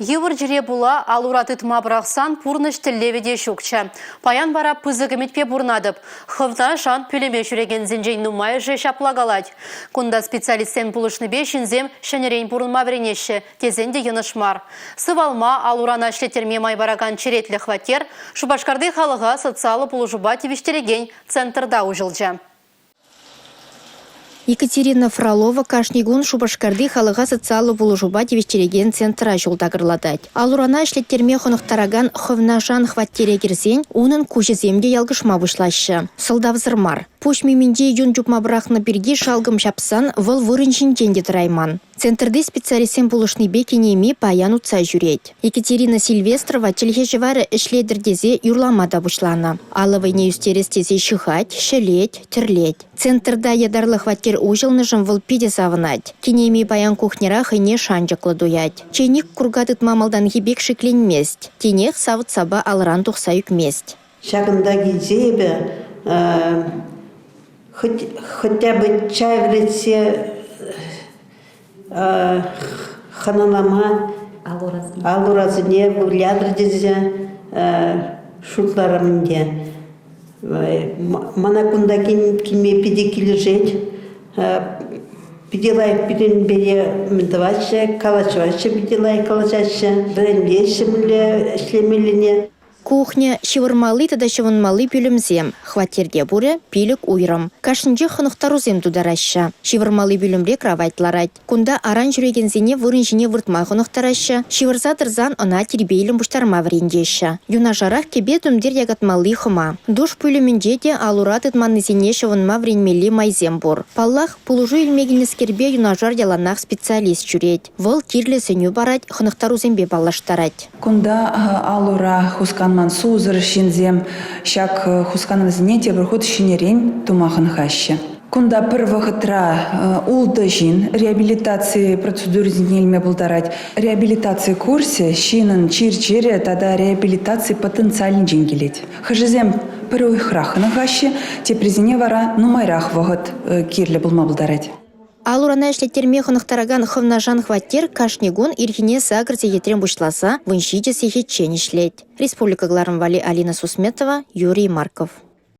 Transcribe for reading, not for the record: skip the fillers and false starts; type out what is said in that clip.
Йывӑр чире пула ал-ура тытма пӑрахсан пурнӑҫ тӗллевӗ те ҫукчӗ. Паян вара пысӑк ӗмӗтпе пурӑнатӑп. Хӑвна шан пӳлӗме ҫӳрекенсенчен нумайӑшӗ ҫапла калать. Кунта специалистсем пулӑшнипе ҫынсем ҫӗнӗрен пурӑнма вӗренеҫҫӗ тесен те йӑнӑш мар. Сывалма, ал-урана ӗҫлеттерме май паракан черетлӗ хваттер Шупашкарти халӑха социаллӑ пулӑшупа тивӗҫтерекен центрта уҫӑлчӗ. Екатерина Фролова кашни кун Шупашкарти халӑха социаллӑ пулӑшупа тивӗҫтерекен центра ҫул такӑрлатать. Ал-урана ӗҫлеттерме хӑнӑхтаракан хӑвна шан хваттере кӗрсен унӑн куҫӗсем те ялкӑшма пуҫлаҫҫӗ. Сӑлтавсӑр мар. Пуҫ миминче юн чупма пӑрахнӑ пирки шалкӑм ҫапсан вӑл вырӑн ҫинчен те тӑрайман. Центрти специалистсем пулӑшнипе кинеми паян утса ҫӳрет. Екатерина Сильвестрова чӗлхе-ҫӑварӗ ӗҫлетӗр тесе юрлама та пуҫланӑ. Алӑ вӑйне ӳстерес тесе ҫыхать, ҫӗлет, тӗрлет. Центрта ятарлӑ хваттер уҫӑлнӑшӑн вӑл питӗ савӑнать. Кинеми паян кухньӑра хӑйне шанчӑклӑ туять. Чейник курка тытма малтанхи пек шикленмест. Тинех савӑт-сапа алран тухса ӳкмест. Ҫакӑнта килсе эпӗ хоть хотя бы чай вӗретсе хӑналама ал-урасене вылятӑр тесе шутларӑм ӗнтӗ. Мана кунта килме питӗ килӗшет. Питӗ лайӑх пирӗнпе мӗн тӑваҫҫӗ, калаҫаҫҫӗ, питӗ лайӑх калаҫаҫҫӗ, вӗрентеҫҫӗ мӗнле ӗҫлемеллине. Кухня, ҫывӑрмалли тата ҫӑвӑнмалли пӳлӗмсем. Хваттерте пурӗ пилӗк уйрӑм. Кашнинчех хӑнӑхтарусем тутараҫҫӗ. Ҫывӑрмалли пӳлӗмре кравать ларать. Кунта аран ҫӳрекенсене вырӑн ҫине выртма хӑнӑхтараҫҫӗ, ҫывӑрса тӑрсан ӑна тирпейлӗн пуҫтарма вӗрентеҫҫӗ. Юнашарах кӗпе-тумтир якатмалли хӑма. Душ пӳлӗмӗнче те ал-ура тытманнисене ҫӑвӑнма вӗренмелли майсем пур. Паллах, пулӑшу илме килнӗскерпе юнашар яланах специалист ҫӳрет. Вӑл кирлӗ сӗнӳ парать, хӑнӑхтарусемпе паллаштарать. Кунта ал-ура хусканман сусӑр ҫынсем ҫак хусканӑвсене тепӗр хут ҫӗнӗрен тума хӑнӑхаҫҫӗ. Кунта пӗр вӑхӑтра ултӑ ҫын реабилитаци процедурисене илме пултарать. Реабилитаци курсӗ ҫыннӑн чир-чирӗ тата реабилитаци потенциалӗнчен килет. Хӑшӗсем пӗр уйӑхрах хӑнӑхаҫҫӗ, теприсене вара нумайрах вӑхӑт кирлӗ пулма пултарать. Ал-урана ӗҫлеттерме хӑнӑхтаракан хӑвнашан хваттер кашни кун ирхине сакӑр сехетрен пуҫласа 17 сехетчен ӗҫлет. Республика кӑларӑм валли Алина Сусметова, Юрий Марков.